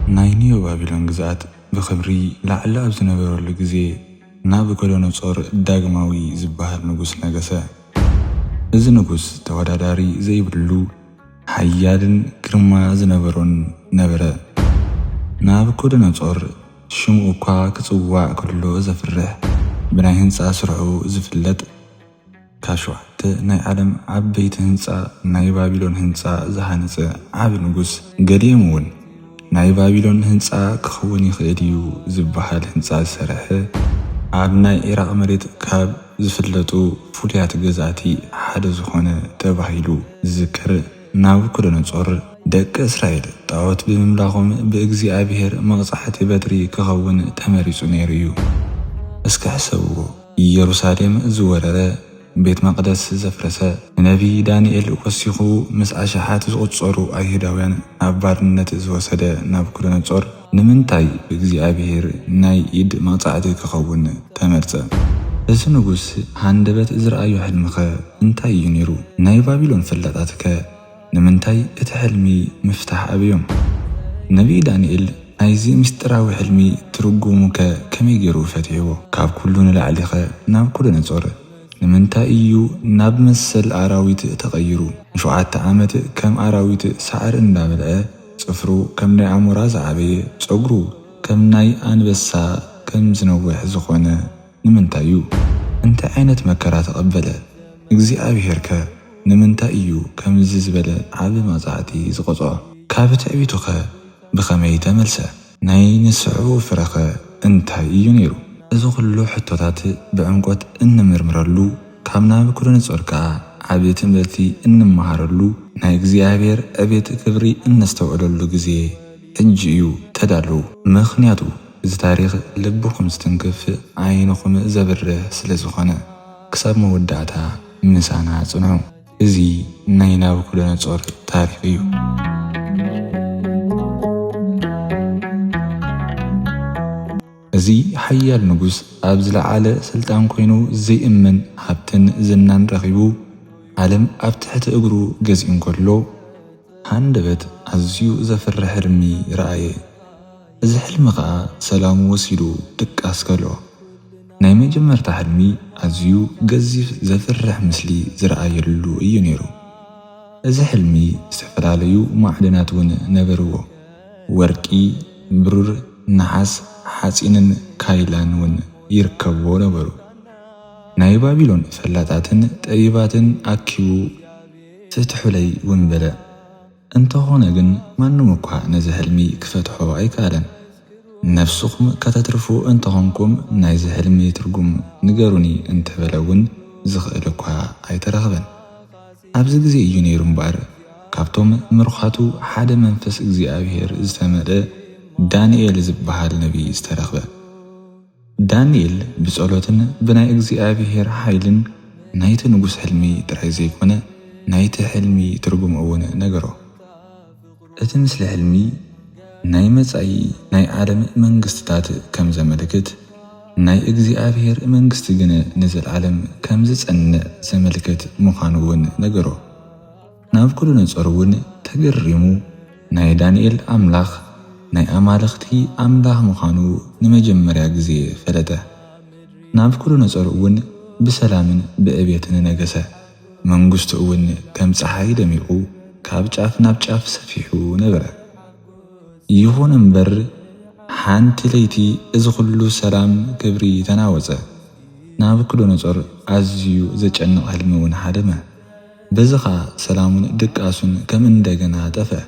ናይ ኒዮ ባቢሎን ግዝኣት ብኽብሪ ላዕሊ ኣብ ዝነበረሉ ግዜ፣ ናቡከደነጾር ዳግማዊ ዝበሃል ንጉስ ነገሰ። እዚ ንጉስ ተወዳዳሪ ዘይብሉ፣ ሓያልን ግርማ ዝነበሮን ነበረ። ናቡከደነጾር ሽሙ እኳ ክጽዋዕ ከሎ ዘፍርሕ፣ ብናይ ህንጻ ስርሑ ዝፍለጥ፣ ካብ ሸውዓተ ናይ ዓለም ዓበይቲ ህንጻ ናይ ባቢሎን ህንጻ ዝሃነጸ ዓቢ ንጉስ፣ ገሊኦም እውን ናይ ባቢሎን ህንጻ ክኸውን ይኽእል እዩ ዝበሃል ህንጻ ዝሰርሐ፣ ኣብ ናይ ዒራቕ መሬት ካብ ዝፍለጡ ፍሉያት ገዛእቲ ሓደ ዝኾነ ተባሂሉ ዝዝከር ናቡከደነጾር፣ ደቂ እስራኤል ጣዖት ብምምላኾም ብእግዚኣብሔር መቕጻዕቲ በትሪ ክኸውን ተመሪጹ ነይሩ እዩ። እስከ ሕሰብዎ፣ ኢየሩሳሌም ዝወረረ፣ ቤት መቕደስ ዘፍረሰ፣ ንነቢ ዳንኤል ወሲኹ ምስ ኣሽሓት ዝቑጸሩ ኣይሁዳውያን ናብ ባርነት ዝወሰደ ናቡከደነጾር፣ ንምንታይ ብእግዚኣብሔር ናይ ኢድ መቕጻዕቲ ክኸውን ተመርጸ? እዚ ንጉስ ሃንደበት ዝረኣዮ ሕልሚኸ እንታይ እዩ ነይሩ? ናይ ባቢሎን ፈላጣትከ ንምንታይ እቲ ሕልሚ ምፍታሕ ኣበዮም? ነቢይ ዳንኤል ናይዚ ምስጢራዊ ሕልሚ ትርጉሙከ ከመይ ገይሩ ፈቲሕዎ? ካብ ኩሉ ንላዕሊኸ ናቡከደነጾር ንምንታይ እዩ ናብ መሰል ኣራዊት ተቐይሩ? ንሸውዓተ ዓመት ከም ኣራዊት ሳዕሪ እንዳበልዐ፣ ጽፍሩ ከም ናይ ኣሞራ ዝዓበየ፣ ጸጉሩ ከም ናይ ኣንበሳ ከም ዝነውሕ ዝኾነ ንምንታይ እዩ? እንታይ ዓይነት መከራ ተቐበለ? እግዚኣብሔርከ ንምንታይ እዩ ከምዚ ዝበለ ዓቢ መቕጻዕቲ ዝቐጽዖ? ካብ ትዕቢቱኸ ብኸመይ ተመልሰ? ናይ ንስሕኡ ፍረኸ እንታይ እዩ ነይሩ? እዚ ኹሉ ሕቶታት ብዕምቆት እንምርምረሉ፣ ካብ ናቡከደነጾር ከኣ ዓቢ ትምህርቲ እንመሃረሉ፣ ናይ እግዚኣብሔር ዕቤት ክብሪ እነስተውዕለሉ ግዜ ሕጂ እዩ። ተዳለዉ። ምኽንያቱ፣ እዚ ታሪኽ ልብኹም ዝትንክፍ፣ ዓይንኹም ዘብርህ ስለ ዝኾነ። ክሳብ መወዳእታ ምሳና ጽንሑ። እዚ ናይ ናቡከደነጾር ታሪኽ እዩ። እዚ ሓያል ንጉስ ኣብ ዝለዓለ ስልጣን ኮይኑ ዘይእመን ሃብትን ዝናን ረኺቡ፣ ዓለም ኣብ ትሕቲ እግሩ ገዝኢ እንከሎ፣ ሃንደበት ኣዝዩ ዘፍርሕ ሕልሚ ረኣየ። እዚ ሕልሚ ኸኣ ሰላሙ ወሲዱ ድቃስ ከልኦ። ናይ መጀመርታ ሕልሚ ኣዝዩ ገዚፍ ዘፍርሕ ምስሊ ዝረኣየሉ እዩ ነይሩ። እዚ ሕልሚ ዝተፈላለዩ ማዕድናት እውን ነበርዎ። ወርቂ፣ ብሩር፣ ነሓስ፣ ሓጺንን ካይላን እውን ይርከብዎ ነበሩ። ናይ ባቢሎን ፈላጣትን ጠቢባትን ኣኪቡ ፍትሑለይ እውን በለ። እንተኾነ ግን ማንም እኳ ነዚ ሕልሚ ክፈትሖ ኣይከኣለን። ነፍስኹም ከተትርፉ እንተኾንኩም ናይዚ ሕልሚ ትርጉም ንገሩኒ እንተበለ እውን ዝኽእል እኳ ኣይተረኽበን። ኣብዚ ግዜ እዩ ነይሩ እምበኣር ካብቶም ምሩኻቱ ሓደ መንፈስ እግዚኣብሔር ዝተመልአ ዳንኤል ዝበሃል ነቢይ ዝተረኽበ። ዳንኤል ብጸሎትን ብናይ እግዚኣብሔር ሓይልን ናይቲ ንጉስ ሕልሚ ጥራይ ዘይኮነ ናይቲ ሕልሚ ትርጉም እውን ነገሮ። እቲ ምስሊ ሕልሚ ናይ መጻኢ ናይ ዓለም መንግስትታት ከም ዘመልክት፣ ናይ እግዚኣብሔር መንግስቲ ግን ንዘለዓለም ከም ዝጸንዕ ዘመልክት ምዃኑ እውን ነገሮ። ናቡከደነጾር እውን ተገሪሙ፣ ናይ ዳንኤል ኣምላኽ ናይ ኣማልኽቲ ኣምላኽ ምዃኑ ንመጀመርያ ግዜ ፈለጠ። ናቡከደነጾር እውን ብሰላምን ብዕቤትን ነገሰ። መንግስቱ እውን ከም ጸሓይ ደሚቑ፣ ካብ ጫፍ ናብ ጫፍ ሰፊሑ ነበረ። ይኹን እምበር፣ ሓንቲ ለይቲ እዚ ኹሉ ሰላም ክብሪ ተናወጸ። ናቡከደነጾር ኣዝዩ ዘጨንቕ ሕልሚ እውን ሓለመ። በዚ ኸኣ ሰላሙን ድቃሱን ከም እንደገና ጠፍአ።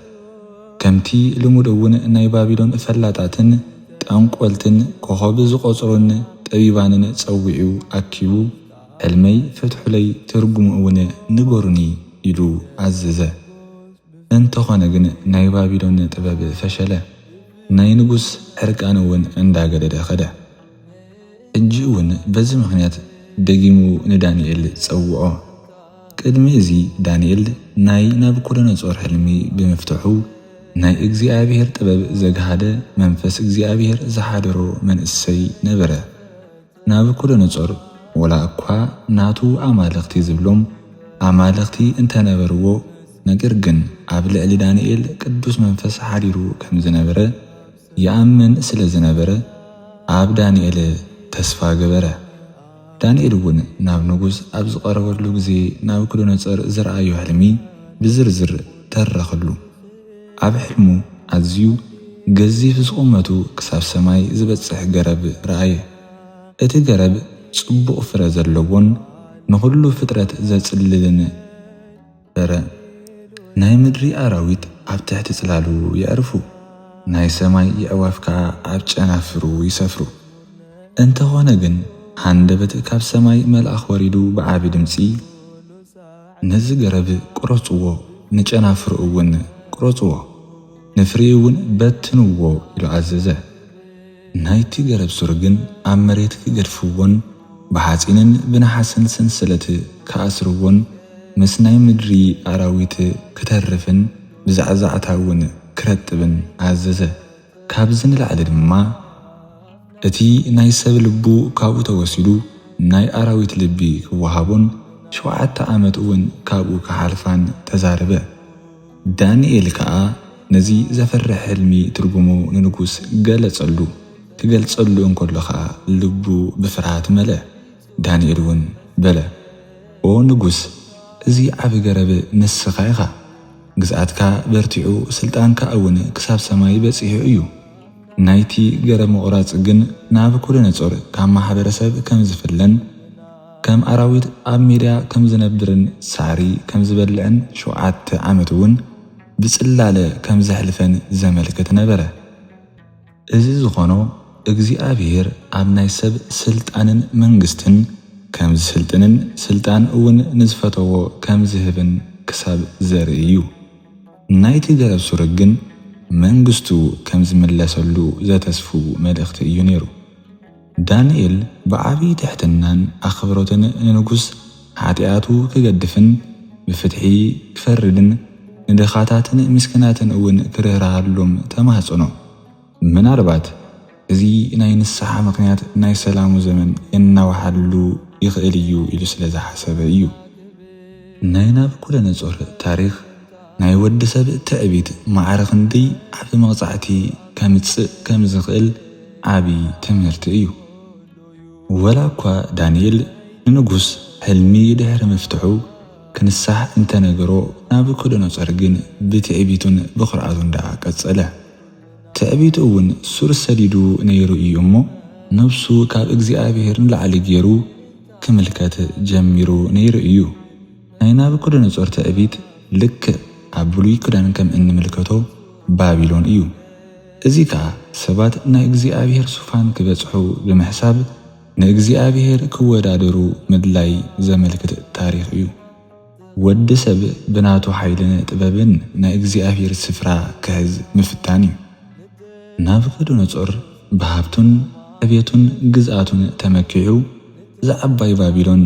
ከምቲ ልሙድ እውን ናይ ባቢሎን ፈላጣትን ጠንቆልትን ኮኸብ ዝቖጽሩን ጠቢባንን ጸዊዑ ኣኪቡ፣ "ሕልመይ ፍትሑለይ፣ ትርጉሙ እውን ንገሩኒ" ኢሉ ኣዘዘ። እንተኾነ ግን ናይ ባቢሎን ጥበብ ፈሸለ። ናይ ንጉስ ዕርቃን እውን እንዳገደደ ኸደ። ሕጂ እውን በዚ ምኽንያት ደጊሙ ንዳንኤል ጸውዖ። ቅድሚ እዚ ዳንኤል ናይ ናቡከደነጾር ሕልሚ ብምፍትሑ ናይ እግዚኣብሔር ጥበብ ዘግሃደ መንፈስ እግዚኣብሔር ዝሓደሮ መንእሰይ ነበረ። ናቡከደነጾር ወላ እኳ ናቱ ኣማልኽቲ ዝብሎም ኣማልኽቲ እንተነበርዎ፣ ነገር ግን ኣብ ልዕሊ ዳንኤል ቅዱስ መንፈስ ሓዲሩ ከም ዝነበረ ይኣምን ስለ ዝነበረ ኣብ ዳንኤል ተስፋ ገበረ። ዳንኤል እውን ናብ ንጉስ ኣብ ዝቐረበሉ ግዜ ናቡከደነጾር ዝረኣዮ ሕልሚ ብዝርዝር ተረኸሉ። ኣብ ሕልሙ ኣዝዩ ገዚፍ ዝቑመቱ ክሳብ ሰማይ ዝበጽሕ ገረብ ረኣየ። እቲ ገረብ ጽቡቕ ፍረ ዘለዎን ንኹሉ ፍጥረት ዘጽልልን ነበረ። ናይ ምድሪ ኣራዊት ኣብ ትሕቲ ጽላሉ የዕርፉ፣ ናይ ሰማይ የዕዋፍ ከኣ ኣብ ጨናፍሩ ይሰፍሩ። እንተኾነ ግን፣ ሃንደበት ካብ ሰማይ መልኣኽ ወሪዱ ብዓቢ ድምጺ፣ "ነዚ ገረብ ቁረጽዎ፣ ንጨናፍሩ እውን ቁረጽዎ፣ ንፍሬኡ እውን በትንዎ" ኢሉ ኣዘዘ። ናይቲ ገረብ ሱር ግን ኣብ መሬት ክገድፍዎን ብሓጺንን ብነሓስን ሰንሰለት ክኣስርዎን ምስ ናይ ምድሪ ኣራዊት ክተርፍን ብዛዕዛዕታ እውን ክረጥብን ኣዘዘ። ካብዚ ንላዕሊ ድማ እቲ ናይ ሰብ ልቡ ካብኡ ተወሲዱ ናይ ኣራዊት ልቢ ክወሃቦን ሸውዓተ ዓመት እውን ካብኡ ክሓልፋን ተዛረበ። ዳንኤል ከኣ ነዚ ዘፍርሕ ሕልሚ ትርጉሙ ንንጉስ ገለጸሉ። ክገልጸሉ እንከሎ ከኣ ልቡ ብፍርሃት መልአ። ዳንኤል እውን በለ፣ "ኦ ንጉስ፣ እዚ ዓቢ ገረብ ንስኻ ኢኻ። ግዝኣትካ በርቲዑ፣ ስልጣንካ እውን ክሳብ ሰማይ በጺሑ እዩ። ናይቲ ገረብ ምቑራጽ ግን ናቡከደነጾር ካብ ማሕበረሰብ ከም ዝፍለን፣ ከም ኣራዊት ኣብ ሜዳ ከም ዝነብርን ሳዕሪ ከም ዝበልዕን ሸውዓተ ዓመት እውን ብጽላለ ከም ዘሕልፈን ዘመልክት ነበረ። እዚ ዝኾኖ እግዚኣብሔር ኣብ ናይ ሰብ ስልጣንን መንግስትን ከም ዝስልጥንን ስልጣን እውን ንዝፈተዎ ከም ዝህብን ክሳብ ዘርኢ እዩ። ናይቲ ገረብ ሱር ግን መንግስቱ ከም ዝምለሰሉ ዘተስፉ መልእኽቲ እዩ ነይሩ። ዳንኤል ብዓቢ ትሕትናን ኣኽብሮትን ንንጉስ ሓጢኣቱ ክገድፍን ብፍትሒ ክፈርድን ንድኻታትን ምስኪናትን እውን ክርህርሃሎም ተማህጸኖ። ምናልባት እዚ ናይ ንስሓ ምኽንያት ናይ ሰላሙ ዘመን የናውሓሉ ይኽእል እዩ ኢሉ ስለ ዝሓሰበ እዩ። ናይ ናቡከደነጾር ታሪኽ ናይ ወዲ ሰብ ትዕቢት ማዕረ ክንደይ ዓቢ መቕጻዕቲ ከምጽእ ከም ዝኽእል ዓቢ ትምህርቲ እዩ። ወላ እኳ ዳንኤል ንንጉስ ሕልሚ ድሕሪ ምፍትሑ ክንሳሕ እንተነገሮ፣ ናቡከደነጾር ግን ብትዕቢቱን ብኹርዓቱን ደኣ ቀጸለ። ትዕቢቱ እውን ሱር ሰዲዱ ነይሩ እዩ እሞ፣ ነብሱ ካብ እግዚኣብሔር ንላዕሊ ገይሩ ክምልከት ጀሚሩ ነይሩ እዩ። ናይ ናቡከደነጾር ትዕቢት ልክዕ ኣብ ብሉይ ኪዳን ከም እንምልከቶ ባቢሎን እዩ። እዚ ከኣ ሰባት ናይ እግዚኣብሔር ሱፋን ክበጽሑ ብምሕሳብ ንእግዚኣብሔር ክወዳደሩ ምድላይ ዘመልክት ታሪኽ እዩ። ወዲ ሰብ ብናቱ ሓይልን ጥበብን ናይ እግዚኣብሔር ስፍራ ክሕዝ ምፍታን እዩ። ናቡከደነጾር ብሃብቱን ዕቤቱን ግዝኣቱን ተመኪዑ፣ "እዛ ዓባይ ባቢሎን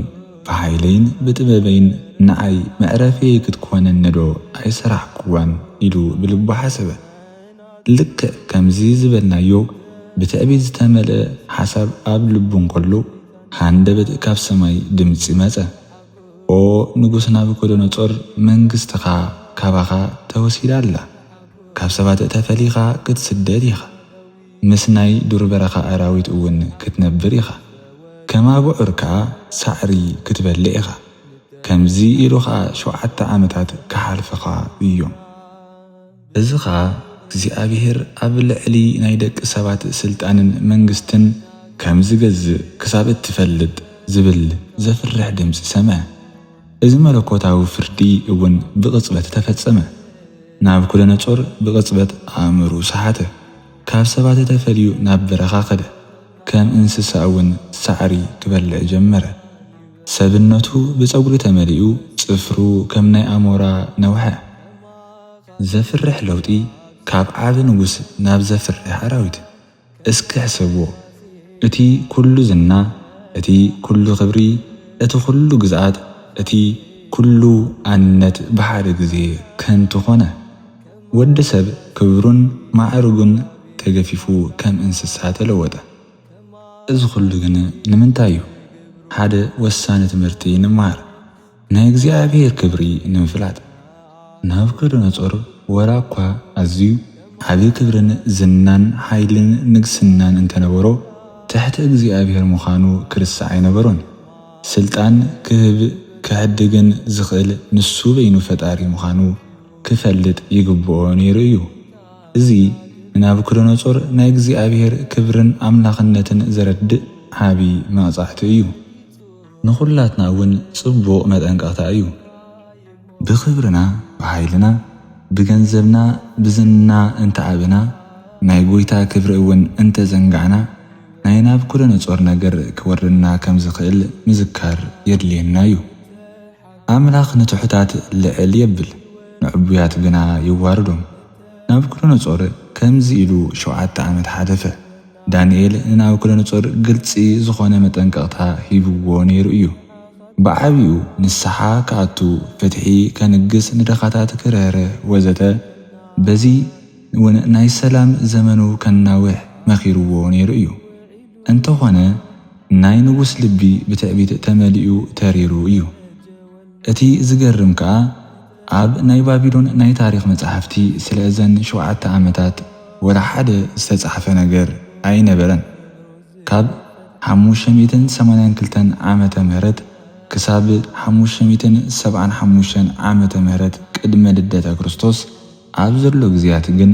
ብሓይለይን ብጥበበይን ንዓይ መዕረፊየይ ክትኮነኒ ዶ ኣይሰራሕኩዋን?" ኢሉ ብልቡ ሓሰበ። ልክዕ ከምዚ ዝበልናዮ ብትዕቢት ዝተመልአ ሓሳብ ኣብ ልቡ እንከሎ፣ ሃንደበት ካብ ሰማይ ድምጺ መጸ፣ "ኦ ንጉስ ናቡከደነጾር፣ መንግስትኻ ካባኻ ተወሲዳ ኣላ። ካብ ሰባት ተፈሊኻ ክትስደድ ኢኻ። ምስ ናይ ዱር በረኻ ኣራዊት እውን ክትነብር ኢኻ። ከም ኣብዑር ከኣ ሳዕሪ ክትበልዕ ኢኻ። ከምዚ ኢሉ ኸኣ ሸውዓተ ዓመታት ክሓልፉኻ እዮም። እዚ ኸኣ እግዚኣብሔር ኣብ ልዕሊ ናይ ደቂ ሰባት ስልጣንን መንግስትን ከም ዝገዝእ ክሳብ እትፈልጥ" ዝብል ዘፍርሕ ድምጺ ሰምዐ። እዚ መለኮታዊ ፍርዲ እውን ብቕጽበት ተፈጸመ። ናቡከደነጾር ብቕጽበት ኣእምሩ ሰሓተ። ካብ ሰባት ተፈልዩ ናብ በረኻ ከደ። ከም እንስሳ እውን ሳዕሪ ክበልዕ ጀመረ። ሰብነቱ ብጸጉሪ ተመሊኡ፣ ጽፍሩ ከም ናይ ኣሞራ ነውሐ። ዘፍርሕ ለውጢ፣ ካብ ዓቢ ንጉስ ናብ ዘፍርሕ ኣራዊት። እስኪ ሕሰብዎ። እቲ ኩሉ ዝና፣ እቲ ኩሉ ክብሪ፣ እቲ ኩሉ ግዝኣት፣ እቲ ኩሉ ኣንነት ብሓደ ግዜ ከንቱ ኾነ። ወዲ ሰብ ክብሩን ማዕርጉን ተገፊፉ ከም እንስሳ ተለወጠ። እዚ ኩሉ ግን ንምንታይ እዩ? ሓደ ወሳኒ ትምህርቲ ንምሃር። ናይ እግዚኣብሔር ክብሪ ንምፍላጥ። ናቡከደነጾር ወላ እኳ ኣዝዩ ዓቢ ክብርን ዝናን ሓይልን ንግስናን እንተነበሮ፣ ትሕቲ እግዚኣብሔር ምዃኑ ክርስዕ ኣይነበሮን። ስልጣን ክህብ ክሕድግን ዝኽእል ንሱ በይኑ ፈጣሪ ምዃኑ ክፈልጥ ይግብኦ ነይሩ እዩ። እዚ ንናቡከደነጾር ናይ እግዚኣብሔር ክብርን ኣምላኽነትን ዘረድእ ዓቢ መቕጻዕቲ እዩ። ንኹላትና እውን ጽቡቕ መጠንቀቕታ እዩ። ብኽብርና፣ ብሓይልና፣ ብገንዘብና፣ ብዝና እንተዓበና፣ ናይ ጐይታ ክብሪ እውን እንተዘንጋዕና፣ ናይ ናቡከደነጾር ነገር ክወርደና ከም ዝኽእል ምዝካር የድልየና እዩ። ኣምላኽ ንትሑታት ልዕል የብል፣ ንዕቡያት ግና የዋርዶም። ናቡከደነጾር ከምዚ ኢሉ ሸውዓተ ዓመት ሓለፈ። ዳንኤል ንናቡከደነጾር ግልጺ ዝኾነ መጠንቀቕታ ሂብዎ ነይሩ እዩ። ብዓቢኡ ንስሓ ክኣቱ፣ ፍትሒ ከንግስ፣ ንድኻታት ክርህርህ ወዘተ። በዚ እውን ናይ ሰላም ዘመኑ ከናውሕ መኺርዎ ነይሩ እዩ። እንተኾነ ናይ ንጉስ ልቢ ብትዕቢት ተመሊኡ ተሪሩ እዩ። እቲ ዝገርም ከኣ ኣብ ናይ ባቢሎን ናይ ታሪኽ መጻሕፍቲ ስለ እዘን ሸውዓተ ዓመታት ወላ ሓደ ዝተጻሕፈ ነገር ኣይነበረን። ካብ ሓሙሽተ ሚእትን ሰማንያን ክልተን ዓመተ ምህረት ክሳብ ሓሙሽተ ሚእትን ሰብዓን ሓሙሽተን ዓመተ ምህረት ቅድመ ልደተ ክርስቶስ ኣብ ዘሎ ግዜያት ግን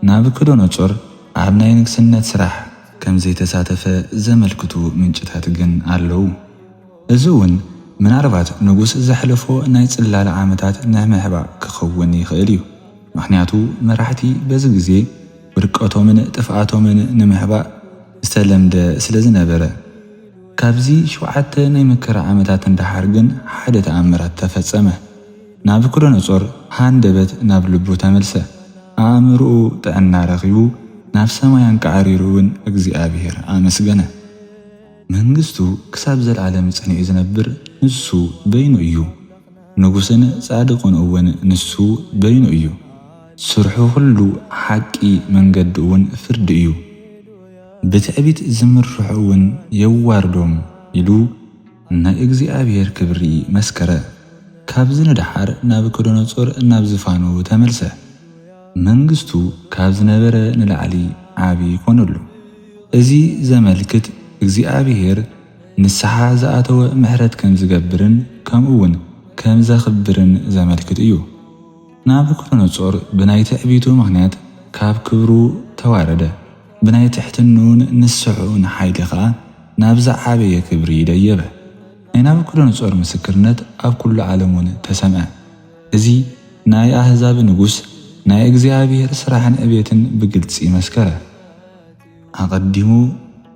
ናቡከደነጾር ኣብ ናይ ንግስነት ስራሕ ከም ዘይተሳተፈ ዘመልክቱ ምንጭታት ግን ኣለዉ። እዚ እውን ምናልባት ንጉስ ዘሕለፎ ናይ ጽላለ ዓመታት ንምሕባእ ክኸውን ይኽእል እዩ። ምኽንያቱ መራሕቲ በዚ ግዜ ውድቀቶምን ጥፍኣቶምን ንምሕባእ ዝተለምደ ስለ ዝነበረ። ካብዚ ሸውዓተ ናይ መከራ ዓመታት ንደሓር ግን ሓደ ተኣምራት ተፈጸመ። ናቡከደነጾር ሃንደበት ናብ ልቡ ተመልሰ። ኣእምርኡ ጥዕና ረኺቡ ናብ ሰማይ ኣንቃዕሪሩ እውን እግዚኣብሔር ኣመስገነ። መንግስቱ ክሳብ ዘለዓለም ጸኒዑ ዝነብር ንሱ በይኑ እዩ። ንጉስን ጻድቕን እውን ንሱ በይኑ እዩ። ስርሑ ኩሉ ሓቂ፣ መንገዱ እውን ፍርዲ እዩ። ብትዕቢት ዝምርሑ እውን የዋርዶም ኢሉ ናይ እግዚኣብሔር ክብሪ መስከረ። ካብዚ ንደሓር ናቡከደነጾር ናብ ዝፋኑ ተመልሰ። መንግስቱ ካብ ዝነበረ ንላዕሊ ዓቢ ይኾነሉ። እዚ ዘመልክት እግዚኣብሔር ንስሓ ዝኣተወ ምሕረት ከም ዝገብርን ከምኡ እውን ከም ዘኽብርን ዘመልክት እዩ። ናቡከደነጾር ብናይ ትዕቢቱ ምኽንያት ካብ ክብሩ ተዋረደ፣ ብናይ ትሕትንኡን ንስሕኡን ሓይሊ ኸኣ ናብ ዝዓበየ ክብሪ ደየበ። ናይ ናቡከደነጾር ምስክርነት ኣብ ኩሉ ዓለም እውን ተሰምዐ። እዚ ናይ ኣህዛብ ንጉስ ናይ እግዚኣብሔር ስራሕን ዕቤትን ብግልጺ መስከረ። ኣቐዲሙ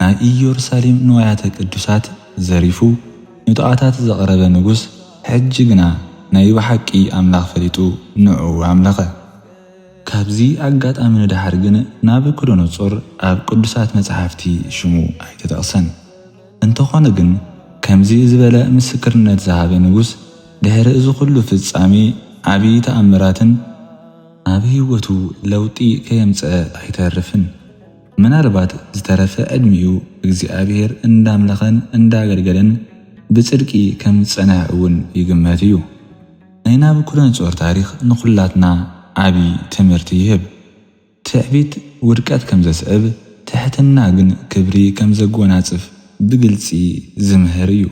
ናይ ኢየሩሳሌም ንዋያተ ቅዱሳት ዘሪፉ ንጣዖታት ዘቕረበ ንጉስ፣ ሕጂ ግና ናይ ብሓቂ ኣምላኽ ፈሊጡ ንዕኡ ኣምለኸ። ካብዚ ኣጋጣሚ ንደሓር ግን ናቡከደነጾር ኣብ ቅዱሳት መጻሕፍቲ ሽሙ ኣይተጠቕሰን። እንተኾነ ግን ከምዚ ዝበለ ምስክርነት ዝሃበ ንጉስ ድሕሪ እዚ ኩሉ ፍጻሜ ዓቢ ተኣምራትን ኣብ ህይወቱ ለውጢ ከየምጽአ ኣይተርፍን። ምናልባት ዝተረፈ ዕድሚኡ እግዚኣብሔር እንዳምለኸን እንዳኣገልገለን ብጽድቂ ከም ዝጸንሐ እውን ይግመት እዩ። ናይ ናቡከደነጾር ታሪኽ ንኹላትና ዓቢ ትምህርቲ ይህብ። ትዕቢት ውድቀት ከም ዘስዕብ፣ ትሕትና ግን ክብሪ ከም ዘጎናጽፍ ብግልጺ ዝምህር እዩ።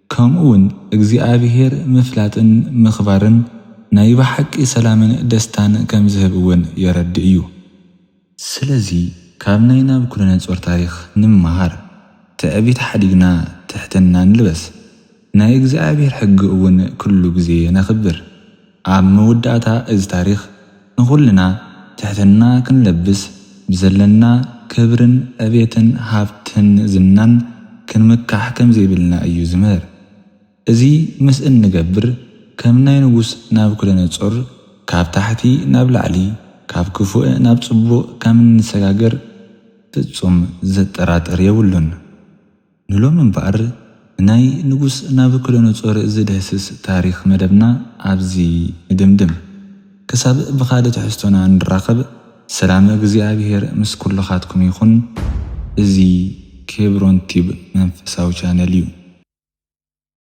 ከምኡ እውን እግዚኣብሔር ምፍላጥን ምኽባርን ናይ ብሓቂ ሰላምን ደስታን ከም ዝህብ እውን የረድእ እዩ። ስለዚ ካብ ናይ ናቡከደነጾር ታሪኽ ንምሃር፣ ትዕቢት ሓዲግና ትሕትና ንልበስ። ናይ እግዚኣብሔር ሕጊ እውን ኩሉ ግዜ ነኽብር። ኣብ መወዳእታ እዚ ታሪኽ ንኹልና ትሕትና ክንለብስ፣ ብዘለና ክብርን ዕቤትን ሃብትን ዝናን ክንምካሕ ከም ዘይብልና እዩ ዝምህር። እዚ ምስ እንገብር ከም ናይ ንጉስ ናቡከደነጾር ካብ ታሕቲ ናብ ላዕሊ፣ ካብ ክፉእ ናብ ጽቡቕ ከም እንሰጋገር ፍጹም ዘጠራጥር የብሉን። ንሎሚ እምበኣር ናይ ንጉስ ናቡከደነጾር ዝድህስስ ታሪኽ መደብና ኣብዚ ንድምድም። ክሳብ ብኻልእ ትሕዝቶና ንራኸብ፣ ሰላም እግዚኣብሔር ምስ ኩልኻትኩም ይኹን። እዚ ኬብሮን ቲብ መንፈሳዊ ቻነል እዩ።